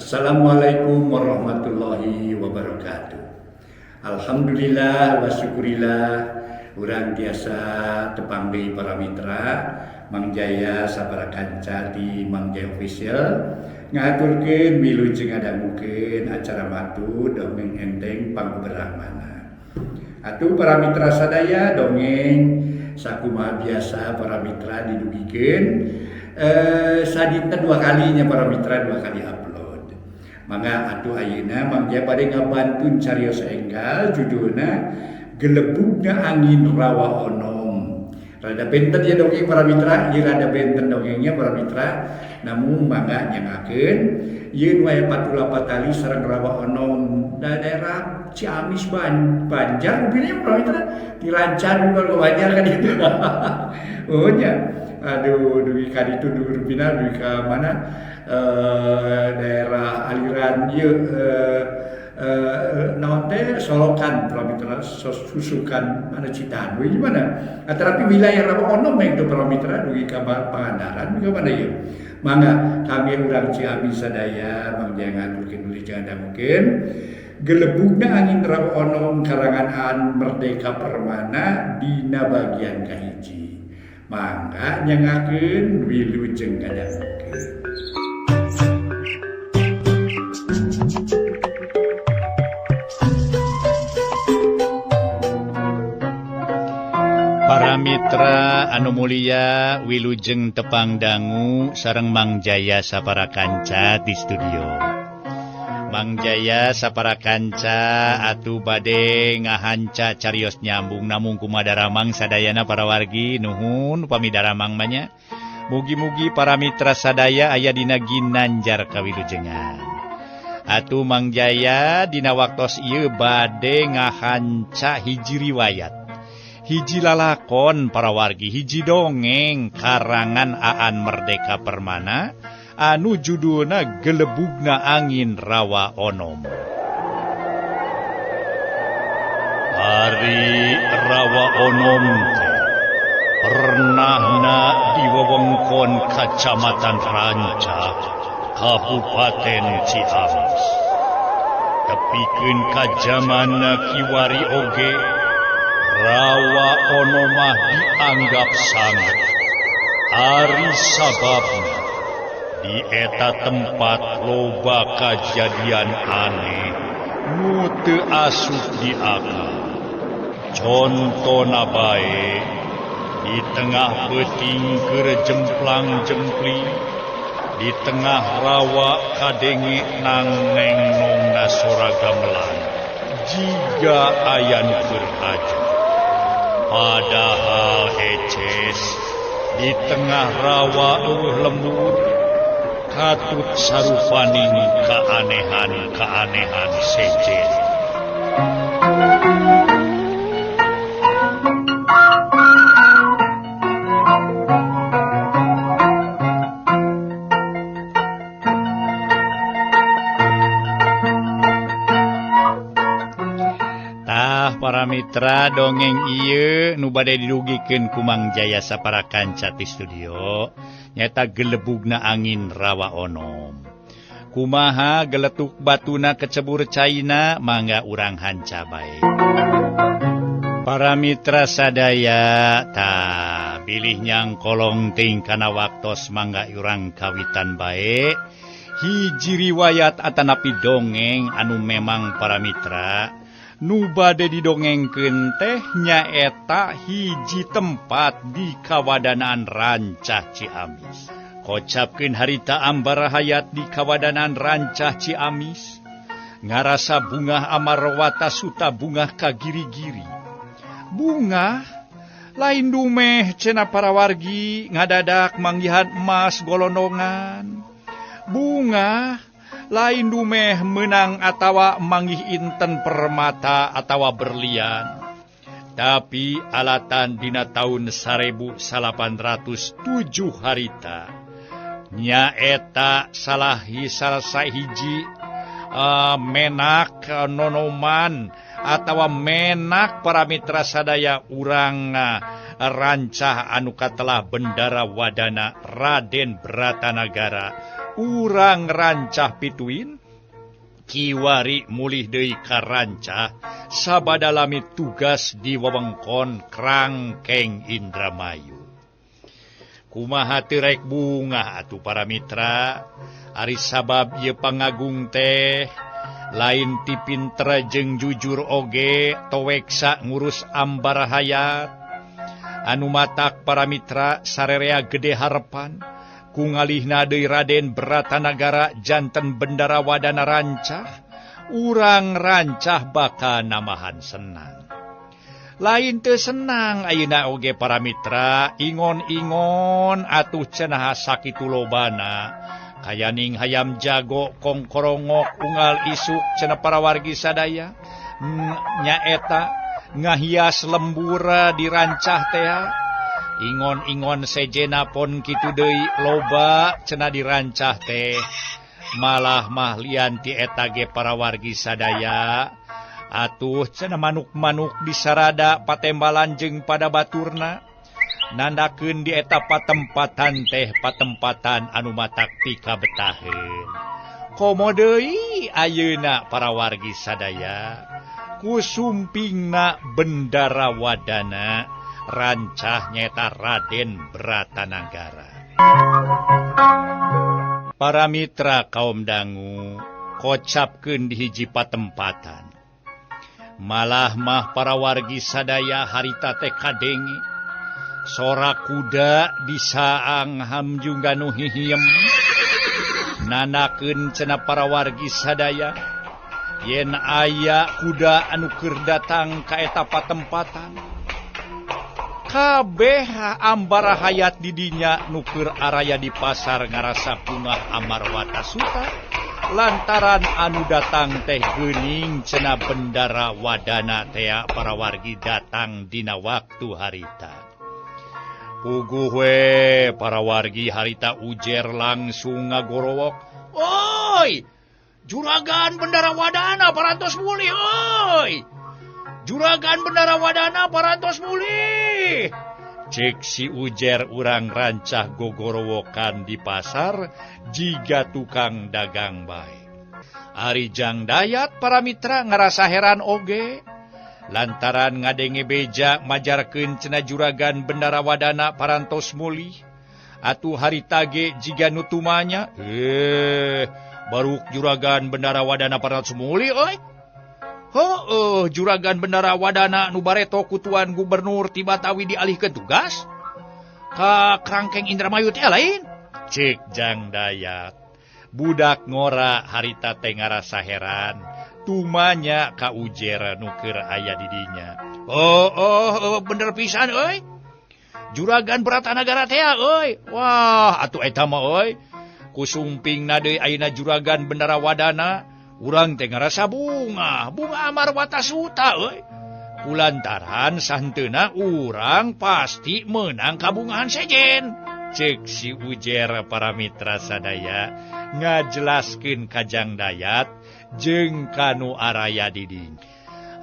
Assalamualaikum warahmatullahi wabarakatuh. Alhamdulillah wa syukurillah urang tiasa tepang deui para mitra Mang Jaya sabara kanca di Mang Jaya Official ngahaturkeun wilujeng ngadangukeun acara matu dongeng enteng pangberahmana. Atuh para mitra sadaya dongeng sakumaha biasa para mitra didugikeun sadinten dua kalinya para mitra dua kali upload. Mangga atuh ayeuna Mang Jaya bade ngabantun carios enggal judulna Gelebugna Angin Rawa Onom. Rada benten ya dongeng para mitra, ieu rada benten dongengnya para mitra. Namun mangga nyangakeun ieu nu aya patula patali sareng Rawa Onom da daerah Ciamis Banjar rupina para mitra dirancan ke Banjar kan itu. Oh nya. Aduh dugi ka ditu rupina dugi ka mana daerah aliran ieu naon teh Solokan para mitra Susukan mana Citanduy gimana. Nah, tapi wilayah Rawa Onom itu para mitra dugi ka Pangandaran dugi mana ieu. Mangga kami urang Ciamis sadaya Mang Jaya ngaturkeun wilujeng ngadangukeun Gelebugna Angin Rawa Onom karangan Aan Merdeka Permana dina bagian kahiji. Mangga nyangakeun wilujeng ngadangukeun. Para mitra anu mulia wilujeng tepang dangu sareng Mang Jaya sapara kanca di studio. Mang Jaya sapara kanca atuh bade ngahanca carios nyambung namung kumadaramang sadayana para wargi nuhun upami daramang mah nya. Mugi-mugi para mitra sadaya aya dina ginanjar kawilujengan. Atuh Mang Jaya dina waktos ieu bade ngahanca hiji riwayat. Hiji lalakon para wargi hiji dongeng karangan Aan Merdeka Permana anu judulna Gelebugna Angin Rawa Onom. Ari Rawa Onom teh pernahna di wewengkon Kacamatan Rancah, Kabupaten Ciamis. Tepikeun ka jamanna kiwari oge Rawa Onomah dianggap sanget. Ari sababna di eta tempat loba kajadian aneh nu teu asup di akal. Contona bae di tengah peuting keur jemplang-jempling, di tengah rawa kadenge nang neng nongna sora gamelan jiga aya nu keur aju. Padahal eces di tengah rawa eueuh lembur katut sarupaning keanehan-keanehan sejen. Tah para mitra dongeng ieu nu bade didugikeun ku Mang Jaya sapara kanca ti studio nyaeta Gelebugna Angin Rawa Onom. Kumaha geletuk batuna kecebur caina mangga urang hanca bae. Para mitra sadaya tah bilih nyangkolong ting kana waktos mangga urang kawitan bae. Hiji riwayat atanapi dongeng anu memang para mitra nu bade didongengkeun teh nyaeta hiji tempat di kawadanaan Rancah Ciamis. Kocapkeun harita Ambara Hayat di kawadanaan Rancah Ciamis, ngarasa bungah amarwata suta bungah ka giri-giri. Bungah lain dumeh cenah para wargi ngadadak manggihan emas golondongan. Bungah lain dumeh menang atawa manggih inten permata atawa berlian. Tapi alatan dina taun 1807 harita nyaeta salahi salsa hiji menak nonoman atawa menak para mitra sadaya urang rancah anu katelah Bendara Wadana Raden Bratanagara urang rancah pituin Kiwari mulih deui ka Rancah sabadalami tugas di wewengkon Krangkeng Indramayu. Kumaha teu rek bungah atuh para mitra, ari sabab ieu pangagung teh lain ti pinter jeung jujur oge toweksa ngurus ambar hayat. Anu matak para mitra sarerea gede harepan ku ngalihna deui Raden Bratanagara janten Bendara Wadana Rancah, urang Rancah bakal namahan senang. Lain teu senang ayeuna oge para mitra, ingon-ingon atuh cenah sakitu lobana. Kayaning hayam jago kongkorongok unggal isuk cenah para wargi sadaya. Nyaeta ngahias lembura di Rancah tea. Ingon-ingon sejena pon kitu deui loba cenah di Rancah teh. Malah mah lian ti eta ge para wargi sadaya. Atuh cenah manuk-manuk disarada patembalan jeung pada baturna. Nandakeun di eta patempatan teh patempatan anu matak pikabetaheun. Komo deui ayeuna para wargi sadaya ku sumpingna Bendara Wadana Rancah nyaeta Raden Bratanagara. Para mitra kaum dangu kocapkeun di hiji patempatan. Malah mah para wargi sadaya harita teh kadenge sora kuda disaang hamjungga nu hihiem. Nanakeun cenah para wargi sadaya yen aya kuda anu keur datang ka eta patempatan. Kabeh ambara hayat di dinya nu keur araya di pasar ngarasa punah amarwata suta lantaran anu datang teh geuning cenah Bendara Wadana tea para wargi datang dina waktu harita. Puguh we para wargi harita ujer langsung ngagorowok. Oi, juragan Bendara Wadana parantos mulih oi. Juragan Bendara Wadana parantos mulih. Cek si ujer urang Rancah gogorowokan di pasar jiga tukang dagang bae. Ari Jang Dayat para mitra ngarasa heran oge. Lantaran ngadenge beja majarkeun cenah juragan Bendara Wadana parantos mulih. Atuh harita ge jiga nu tumanya, baruk juragan Bendara Wadana parantos mulih euy. Heueuh, juragan Bendara Wadana nu bareto ku tuan gubernur ti Batawi dialihkeun tugas ka Krangkeng Indramayu teh lain. Cek Jang Dayat. Budak ngora harita teh ngarasa heran. Tumanya ka ujer nu keur aya di dinya. Oh, bener pisan euy. Juragan Bratanagara teh euy. Wah, atuh eta mah euy. Ku sumpingna deui ayeuna juragan Bendara Wadana, urang teh ngarasa bunga, bunga amarwata suta euy. Kulantaran santeuna urang pasti meunang kabungahan sejen. Cek si ujer para mitra sadaya ngajelaskeun ka Jang Dayat jeung kanu araya diding.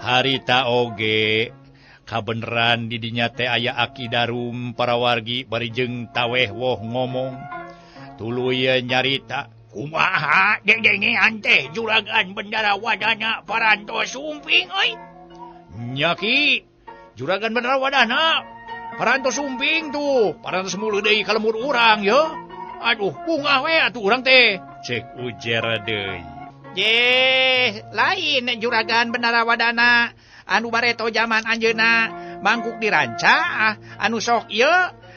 Harita oge kabeneran didinya teh aya Aki Darum para wargi bari jeung taweh woh ngomong. Tuluy nyarita kumaha dedengean teh juragan Bendara Wadana parantos sumping euy. Nya ki juragan Bendara Wadana parantos sumping tuh, parantos mulu deui ka lembur urang ye. Aduh, bungah we atuh urang teh. Cek ujer deui. Ye, lain juragan Bendara Wadana anu bareto zaman anjeunna mangkuk dirancah anu sok ieu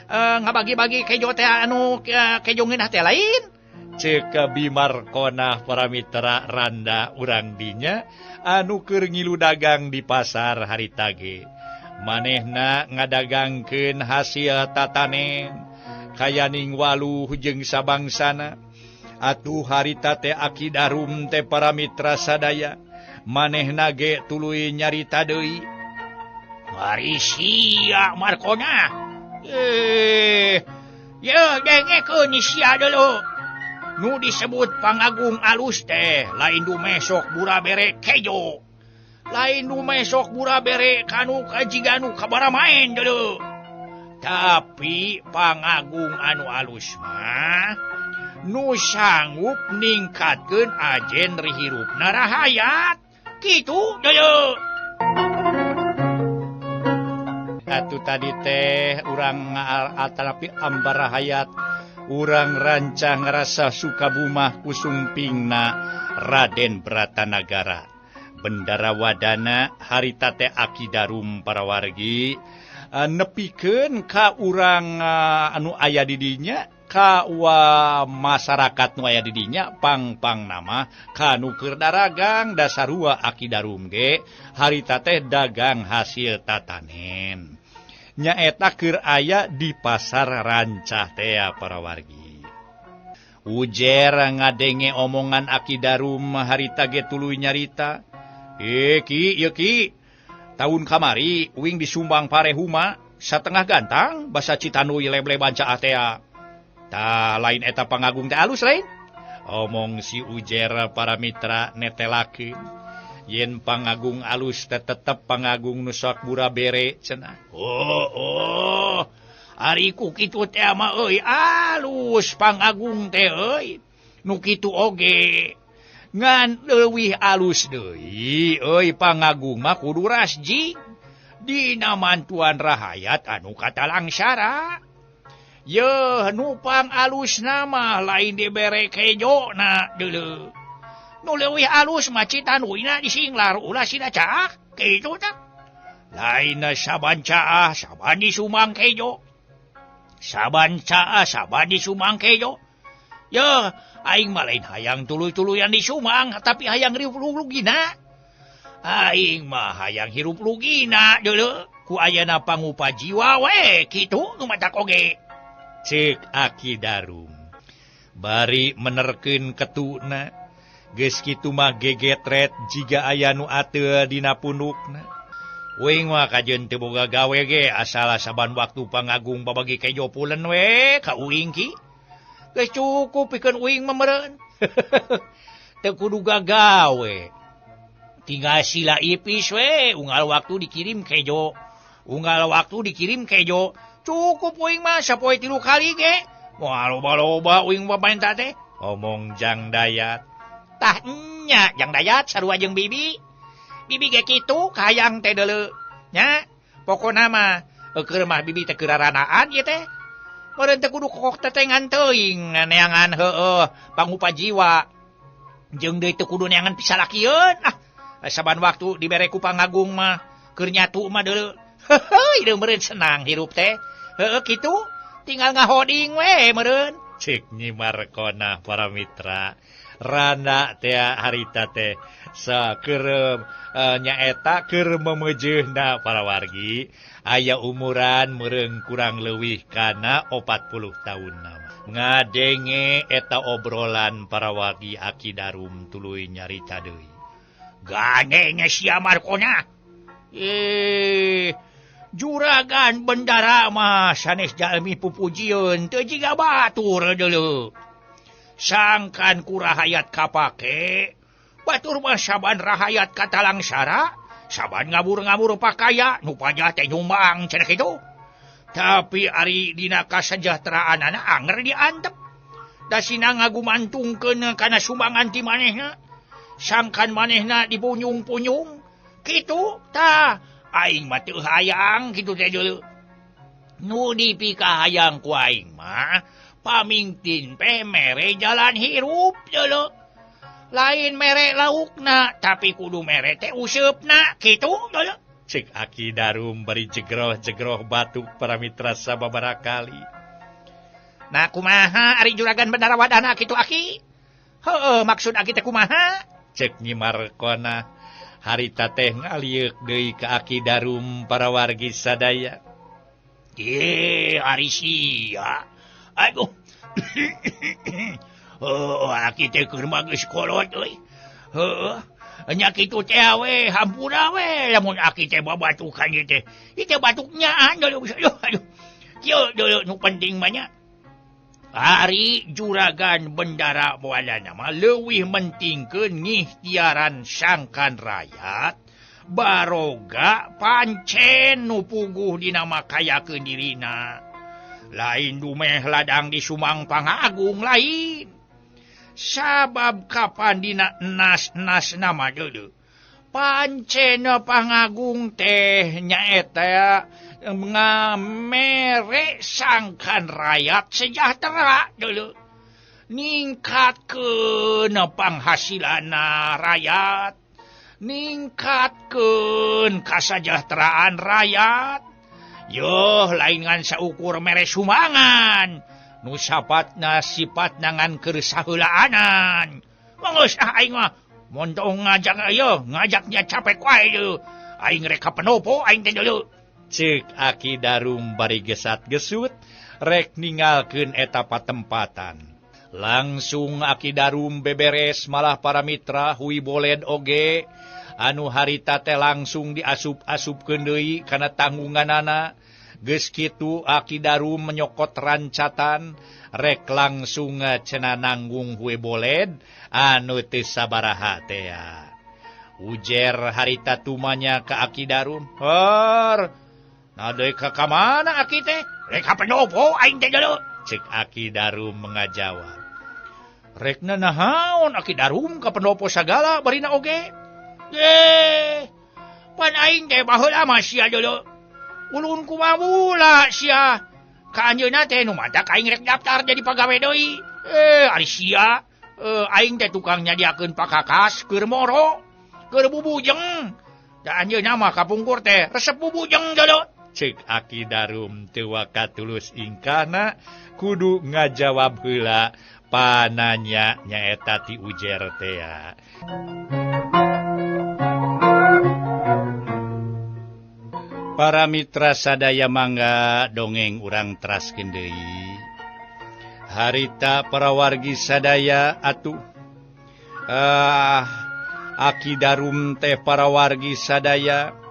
ngabagi-bagi kejo teh anu kejo ngeunah teh lain. Cek Bimarkonah para mitra randa urang dinya anu keur ngilu dagang di pasar harita ge. Manehna ngadagangkeun hasil tatanen kayaning waluh jeung sabangsana. Atuh harita teh Aki Darum teh para mitra sadaya manehna ge tuluy nyarita deui. Mari sia Markona. Ye dengekeun sia dulu. Nu disebut pangagung alus teh lain du mesok bura bere kejo. Lain du mesok bura bere kanu kajiganu kabara main dulu. Tapi pangagung anu alus mah nu sanggup ningkatkeun ajen hirupna rahayat. Kitu deuleu. Atuh tadi teh urang atanapi ambar rahayat urang rancah ngarasa Sukabumah kusumpingna Raden Bratanagara. Bendara Wadana harita teh Aki Darum para wargi nepikeun ka urang anu aya di dinya ka wa masyarakat nu aya di dinya pang-pang nama kanu keur daragang dasarua Aki Darum ge harita teh dagang hasil tatanen nyaeta keur aya di pasar Rancah teh para wargi. Ujer ngadenge omongan Aki Darum harita ge tuluy nyarita, "Ki, ieu ki, tahun kamari uing disumbang parehuma satengah gantang basa Citanduy leb-leban caah tea. Tah lain eta pangagung teh alus lain." Omong si Ujer para mitra netelakeun. Yen pangagung alus teh tetep pangagung nu sok bura bere cenah. Oh, ari ku kitu teh mah euy alus pangagung teh euy. Nu kitu oge ngan leuwih alus deui euy pangagung mah kudu rasji dina mantuan rahayat anu katalangsara. Yeuh nu pang alus mah lain dibere kejo na deuleu. Nu leuwih alus mah Citanduyna disinglar ulah sina caah kitu tah. Lain saban caah saban disumang kejo. Saban caah saban disumang kejo. Yeuh aing mah lain hayang tuluy-tuluyan disumang tapi hayang hirup rugina. Aing mah hayang hirup rugina deuleu ku ayana pangupa jiwa we kitu nu matak oge. Ceuk Aki Darum bari menerkeun ketuna geus kitu mah gegetret jiga aya nu ateul dina pundukna. Uing mah kajeun teu boga gawe ge asal saban waktu pangagung babagi kejo pulen we ka uing ki. Geus cukup pikeun uing mah meureun. Teu kudu gagawe. Tinggal sila ipis we unggal waktu dikirim kejo. Unggal waktu dikirim kejo. Cukup uing mah sapoe 3 kali ge. Moal loba-loba uing mah menta teh. Omong Jang Dayat. Tah nya Jang Dayat sarua jeung bibi. Bibi ge kitu kahayang teh deuleu. Nya pokona mah keur mah bibi teh keur raranaan ieu teh. Meureun teh kudu kokok tetengan teuing neangan heueuh pangupa jiwa. Jeung deui teu kudu neangan pisalakieun. Ah saban waktu dibere ku pangagung mah keur nyatu mah deuleu. Heuheuy deui meureun senang hirup teh. Heueuh kitu tinggal ngahoding we meureun. Cek Nyi Markona para mitra. Rana teh harita teh sakeureup nyaeta keur memejeuna para wargi aya umuran meureun kurang leuwih kana 40 tahun nama. Ngadenge eta obrolan para wargi Aki Darum tuluy nyarita deui. Gandenge sia Markona. Juragan Bendara mah sanes jalmi pupujieun teu jiga batur deuleu. Sangkan ku rahayat kapake, batur mah saban rahayat katalangsara, saban ngabur-ngabur pakaya nu pajah teh nyumbang cenah kitu. Tapi ari dina kasejahteraanana anger diantep. Dasina ngagumantungkeun kana sumbangan ti manehna. Sangkan manehna dipunyung-punyung kitu tah aing mah teu hayang kitu teh deuleu. Nu dipikahayang ku aing mah pamingtin pe mere jalan hirup deuleu. Lain mere laukna tapi kudu mere teh useupna kitu deuleu. Cek Aki Darum bari jegroh-jegroh batuk para mitra sababaraha kali. Nah kumaha ari Juragan Bendara Wadana kitu Aki? Heueuh maksud Aki teh kumaha? Cek Nyi Markona harita teh ngalieuk deui ka Aki Darum para wargi sadaya. Ari sia. Aduh. Oh, aki teh keur mah geus kolot euy. Heueuh. Nya kitu teh we, hampura we lamun aki teh babatukan ieu teh. Ieu teh batuknya aduh aduh. Kieu deuleu nu penting mah nya. Ari Juragan Bendara Wadana mah leuwih mentingkeun ngihtiaran sangkan rakyat Baroga pancen nu puguh dina makayakeun dirina. Lain dumeh ladang di Sumang Pangagung lain. Sabab kapan dina nas-nas nama deuleu. Pancen Pangagung teh nyaeta ngamere sangkan rakyat sejahtera deuleu. Ningkatkeun panghasilanna rakyat. Ningkatkeun kasejahteraan rakyat. Yoh lain ngan saukur mere sumbangan. Nu sapatna sipatna ngan keur saheulaanan. Geus ah aing mah montong ngajak ayo ngajaknya capek wae deuleu. Aing rek ka pendopo aing teh deuleu. Ceuk Aki Darum bari gesat-gesut rek ninggalkeun eta patempatan. Langsung Aki Darum beberes malah para mitra Hui Boled oge anu harita teh langsung diasup-asupkeun deui kana tanggunganana. Geus kitu Aki Darum menyokot rancatan rek langsung cenah nanggung Hui Boled anu teu sabaraha tea. Ujer harita tumanya ka Aki Darum. Hor, nah deui ka mana Aki teh? Rek ka pendopo aing teh deuleu. Cek Aki Darum mengajawab. Rekna nahaon Aki Darum ka pendopo sagala barina oge. Ye, pan aing teh baheula mah sia deuleu. Ulun kumaha mula sia. Ka anjeunna teh nu matak aing rek daftar jadi pagawe deui. Ari sia, aing teh tukang nyadiakeun pakakas keur moro, keur bubujeng. Da anjeunna mah kapungkur teh resep bubujeng deuleu. Cek Aki Darum teu wakatulus ingkana kudu ngajawab heula pananya nyaeta ti ujer tea. Para mitra sadaya mangga dongeng urang teraskeun deui. Harita para wargi sadaya atuh. Aki Darum teh para wargi sadaya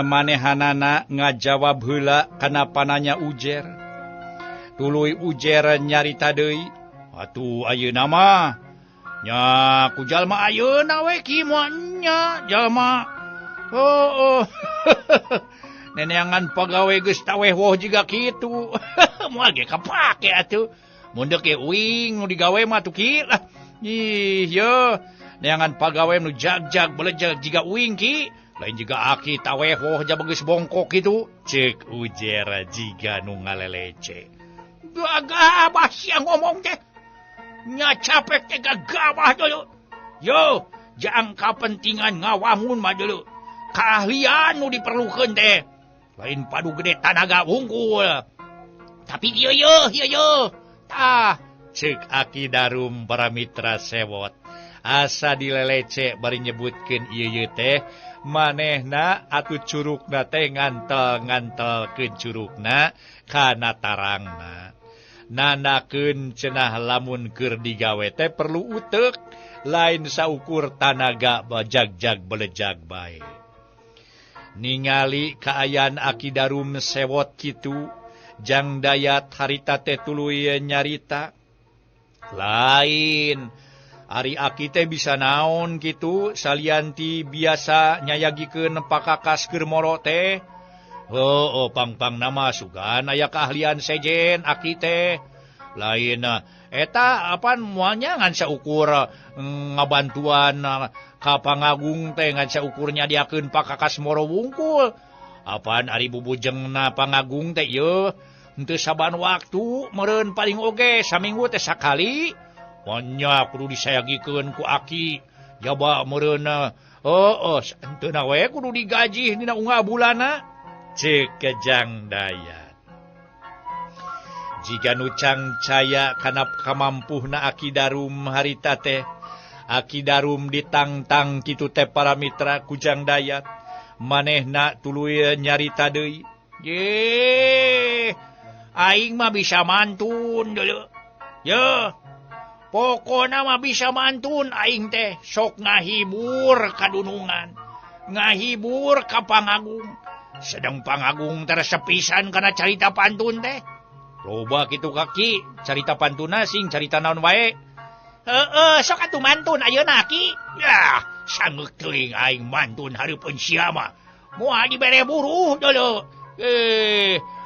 manehanana ngajawab heula kana pananya ujer. Tuluy ujer nyarita deui. Atuh ayeuna mah nya ku jalma ayeuna we ki moal nya jalma. Oh, oh. Neneangan pagawe geus taweh woh jiga kitu. Moal ge kapake atuh. Mun deuk ge uing nu digawe mah tuh ki lah. Ih, ye. Neangan pagawe nu jag-jag belejeg jiga uing ki. Lain jiga aki taweh woh jaba geus bongkok kitu. Ceuk ujer jiga nu ngalelece. Gagabah sia ngomong teh. Nya capek teh gagabah dulu. Yo, jang kapentingan ngawangun mah dulu. Keahlian nu diperlukeun teh. Lain padu gede tanaga wungkul. Tapi ieu yeuh, ieu yeuh. Tah, ceuk Aki Darum para mitra sewot. Asa dilelece bari nyebutkeun ieu yeuh teh manehna atuh curugna teh ngantel-ngantelkeun curugna kana tarangna. Nanakeun cenah lamun keur digawe teh perlu uteuk, lain saukur tanaga bajagjag belejag bae. Ningali kaayaan Aki Darum sewot kitu, Jang Dayat harita teh tuluy nyarita. Lain, ari Aki teh bisa naon kitu salianti biasa nyayagikeun pakakas keur moro teh. Oh, oh pang-pang nama sugan aya keahlian sejen Aki teh. Lain eta apan moalnya ngan saukur ngabantuan ka Pangagung teh ngan saukur nyadiakeun pakakas moro wungkul. Apan ari bubujengna Pangagung teh yeuh henteu saban waktu meureun paling oge saminggu teh sakali. Monya kudu disayagikeun ku Aki jaba meureun oh, oh henteu na we kudu digajih dina unggal bulanna. Ceuk Jang Dayat. Jiga nu cangcaya kana kamampuhna Aki Darum harita teh. Aki Darum ditangtang kitu teh para mitra ku Jang Dayat. Manehna tuluy nyarita deui. Ye, aing mah bisa mantun deuleu. Ye, pokona mah bisa mantun aing teh sok ngahibur kadunungan, ngahibur ka Pangagung. Sedang Pangagung tersepisan kana carita pantun teh. Loba kitu kaki, carita pantuna sing carita naon wae. Heeh, sok atuh mantun ayeuna Ki. Yah, Sangeuk teuing aing mantun hareupeun sia mah. Moal dibere buruh deuleu.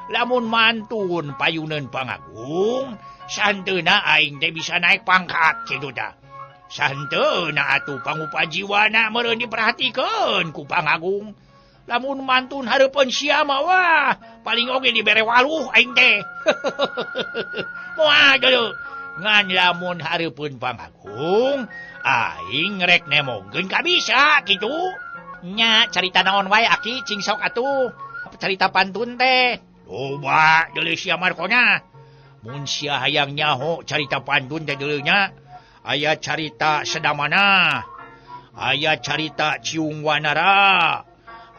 Lamun mantun payuneun Pangagung, santeuna aing teh bisa naik pangkat kitu tah. Santeuna atuh pangupajiwana meureun diperhatikeun ku Pangagung. Lamun mantun hareupeun sia mah wah, paling oge dibere waluh aing teh. Moal deuleu. Ngan lamun hareupeun Pangagung, aing rek nemongkeun ka bisa kitu. Nya carita naon wae aki cing sok atuh. Carita pantun teh. Loba deuleu sia Markona. Mun sia hayang nyaho carita pantun teh deuleu nya. Aya carita Sedamana, aya carita Ciung Wanara,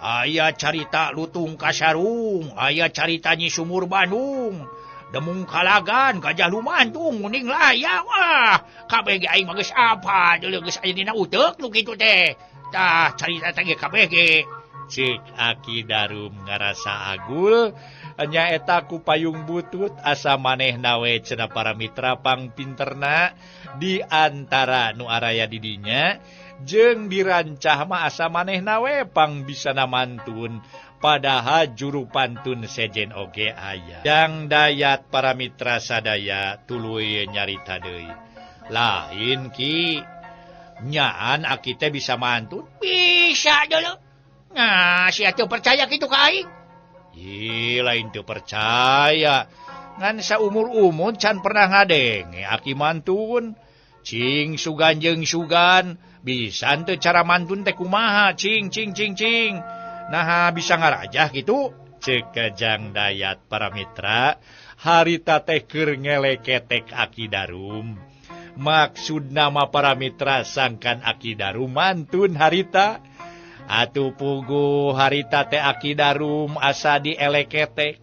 aya carita Lutung Kasarung, aya carita Nyi Sumur Bandung, Demung Kalagan, Gajah Lumantung, Munding Layang. Wah, kabeh ge aing mah geus apa deuleu geus aya dina uteuk nu kitu teh. Tah carita teh ge kabeh ge. Cek Aki Darum ngarasa agul nyaeta ku payung butut asa manehna we cenah para mitra pangpinterna di antara nu araya di dinya jeung dirancah mah asa manehna we pang bisana mantun padahal juru pantun sejen oge aya. Jang Dayat para mitra sadaya tuluy nyarita deui. Lain ki nyaan aki teh bisa mantun? Bisa deuleu. Nah, sia teu percaya kitu ka aing? Ih, lain teu percaya. Ngan saumur-umur can pernah ngadenge aki mantun. Cing sugan jeung sugan, bisa teu cara mantun teh kumaha? Cing cing cing cing. Naha bisa ngarajah kitu? Ceuk Jang Dayat para mitra, harita teh keur ngeleketek Aki Darum. Maksud nama para mitra sangkan Aki Darum mantun harita. Atuh puguh harita teh Aki Darum asa dieleketek.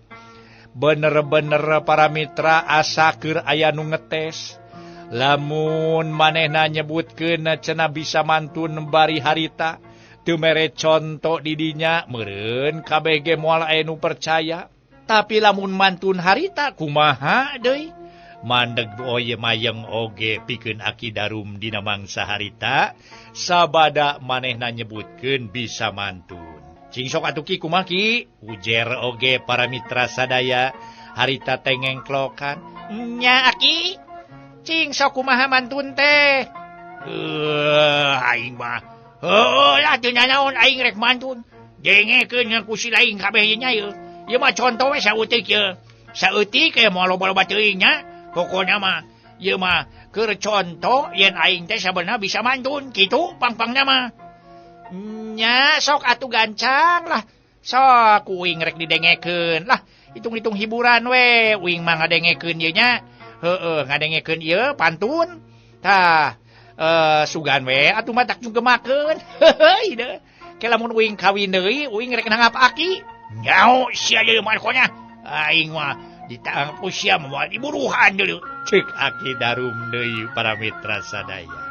Bener-bener para mitra asa keur aya nu ngetes. Lamun manehna nyebutkeun cenah bisa mantun bari harita, teu mere conto di dinya meureun kabeh ge moal aya nu percaya. Tapi lamun mantun harita kumaha deui? Mandeg oye mayeng oge pikeun Aki Darum dina mangsa harita sabada manehna nyebutkeun bisa mantun. Cing sok atuh ki kumaha ki? Ujer oge para mitra sadaya harita teh ngengklokan. Nya aki, cing sok kumaha mantun teh? Aing mah heuh lah teu nanaon aing rek mantun. Dengekeun ngan ku si lain kabeh ieu nya ieu. Ieu mah conto we saeutik ieu. Saeutik we moal loba-loba teuing nya. Pokona mah ieu mah keur conto yen aing teh sabenerna bisa mantun kitu pang-pangna mah. Nya sok atuh gancang lah. Sok uing rek didengekeun lah. Hitung-hitung hiburan we uing mah ngadengekeun ieu nya. Heueuh ngadengekeun ieu pantun. Tah sugan we atuh mah tak jugemakeun. Heuheuy deui. Ke lamun uing kawin deui uing rek nanggap aki. Nyaho sia deui Markona. Aing mah ditangkap usia moal diburuhan deuleu. Ceuk Aki Darum deui para mitra sadaya.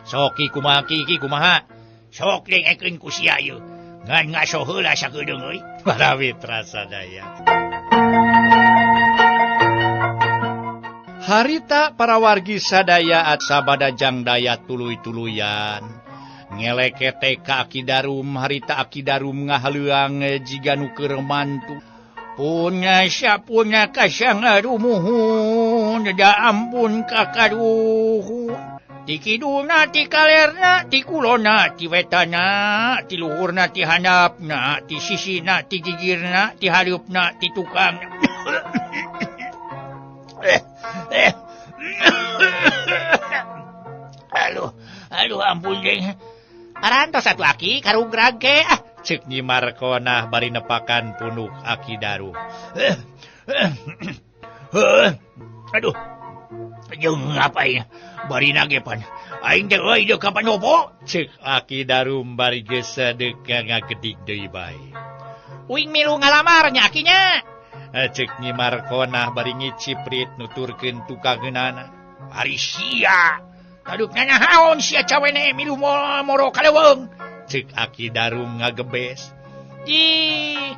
Sok ki kumaha ki ki kumaha? Sok dengekeun ku sia ieu. Ngan ngaso heula sakedeung euy. Para mitra sadaya. Harita para wargi sadaya sabada Jang Dayat tuluy-tuluyan. Ngelekete ka Aki Darum harita Aki Darum ngahaleuang jiga nu keur mantu. Punya sapunya kasangarumuhun, da ampun kakaruhun. Ti kidulna, ti kalerna, ti kulona, ti wetana, ti luhurna, ti handapna, ti sisina, ti gigirna, ti hareupna, ti tukangna. Aduh, aduh ampun deh. Arantos atuh aki karugrag ge ah. Ceuk Nyi Markonah bari nepakan punuk Aki Darum. Aduh. Jeung apa ieu? Bari nage pan. Aing teh euy deuk ka Pandopo. Ceuk Aki Darum bari geus deuk ngagedik deui bae. Uing milu ngalamar nya akinya. Ceuk Nyi Markonah bari ngiciprit nuturkeun tukangeunana. Ari sia. Taduk nanahaon sia cawene milu moro kaleuweung. Ceuk Aki Darum ngagebes. Ih,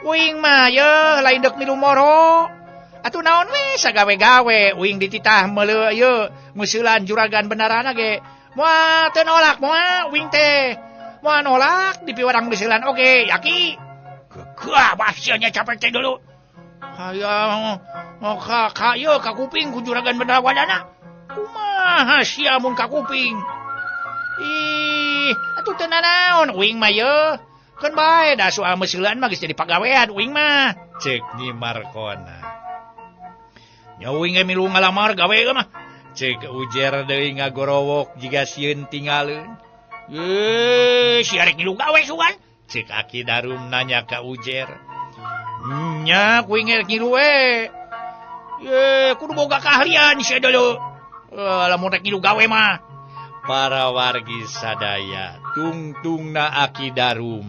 uing mah yeuh lain deuk milu moro. Atuh naon we sagawe-gawe uing dititah meuleuh ieu museulan juragan benarana ge. Moal teu nolak moal wing teh. Moal nolak di piwarang meusilan oge yaki. Kekeuh bahasanya capek teh dulu. Hayang ka ka ieu ka kuping ku juragan Bendara Wadana. Kumaha sia mun ka kuping? Ih, atuh teu nanaon uing mah yeuh. Keun bae da soal meusilan mah geus jadi pagawean uing mah. Cek Nyi Markona. Nya uing ge milu ngalamar gawe mah. Cek Ujer deui ngagorowok jiga sieun tingaleun. Ye, sia rek ngilu gawe sugan. Cek Aki Darum nanya ka Ujer. Nya kuing rek ngilu we. Ye, kudu boga keahlian sia dulu. Lamun rek ngilu gawe mah. Para wargi sadaya tungtungna Aki Darum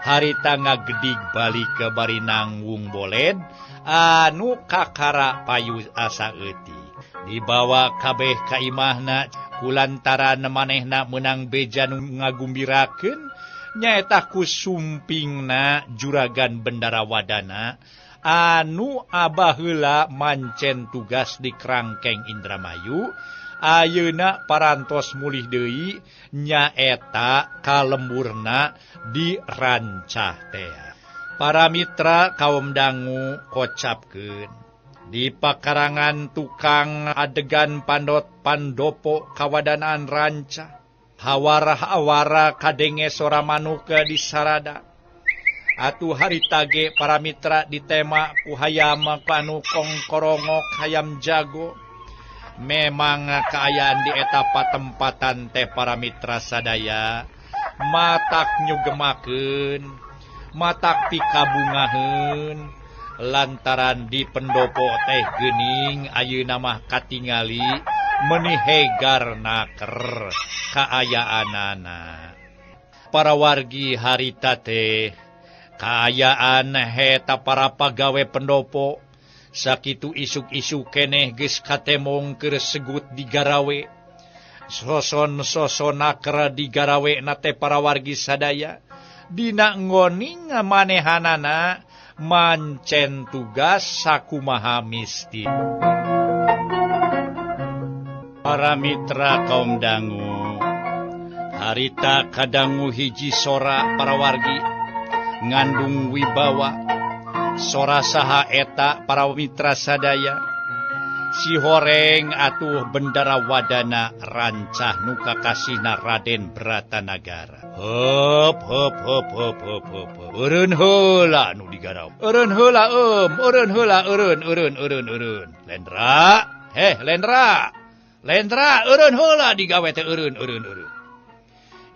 harita ngagedig balik ke bari nanggung boled anu kakara payu asa eutik. Dibawa kabeh ka imahna kulantaran manehna meunang beja nu ngagumbirakeun nyaeta ku sumpingna Juragan Bendara Wadana anu abah heula mancen tugas di Krangkeng Indramayu ayeuna parantos mulih deui nyaeta kalemburna di Rancah teh. Para mitra kaum dangu kocapkeun di pakarangan tukang adegan pandot pandopo kawadanaan Rancah. Hawara-hawara kadenge sora manuk di sarada. Atuh harita ge para mitra ditema ku hayam anu kongkorongok hayam jago. Memang kaayaan di eta patempatan teh para mitra sadaya matak nyugemakeun, matak pikabungaheun lantaran di pendopo teh geuning ayeuna mah katingali meuni hegar naker kaayaanana. Para wargi harita teh kaayaan heta para pagawe pendopo sakitu isuk-isuk keneh geus katemong keur segut di garawe. Soson-soson naker di garawe na teh para wargi sadaya dina ngoning manehanana mancen tugas sakumaha misti. Para mitra kaum dangu harita kadangu hiji sora para wargi ngandung wibawa. Sora saha eta para mitra sadaya si horeng atuh Bendara Wadana Rancah nu kakasihna Raden Bratanagara. Hop hop hop hop hop hop. Eureun heula nu digaraw. Eureun heula eureun heula eureun eureun eureun eureun. Lendra, heh Lendra. Lendra eureun heula digawe teh eureun eureun eureun.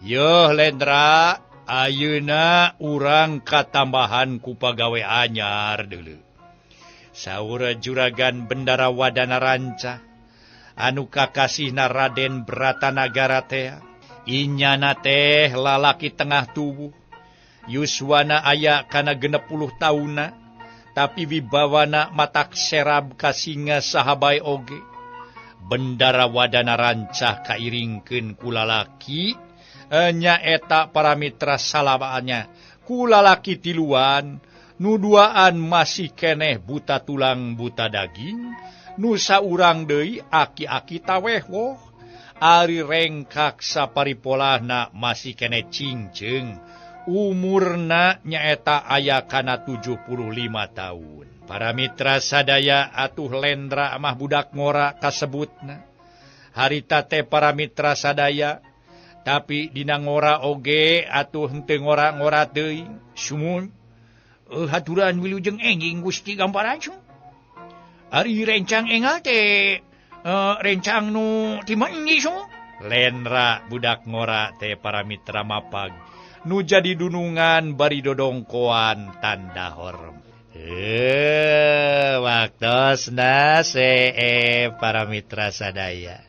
Yeuh Lendra, ayeuna urang katambahan ku pagawe anyar deuleu. Saur Juragan Bendara Wadana Rancah anu kakasihna Raden Bratanagara teh inyana teh lalaki tengah tubuh. Yuswana aya kana 60 tauna tapi wibawana matak serab kasinga sahabae oge. Bendara Wadana Rancah kairingkeun ku lalaki nyaeta para mitra salabaannya ku lalaki tiluan nu duaan masih keneh buta tulang buta daging nu saurang deui aki-aki taweh woh ari rengkak saparipolahna masih keneh cingceung umurna nyaeta aya kana 75 tahun. Para mitra sadaya atuh Lendra mah budak ngora kasebutna harita teh para mitra sadaya tapi dina ngora oge atuh henteu ngora-ngora teuing. Sumun haturan wilujeng enjing Gusti gamparan sum. Ari rencang engal teh rencang nu ti mandi sum. Lendra budak ngora teh para mitra mapag nu jadi dunungan bari dodongkoan tanda hormat. Waktosna para mitra sadaya.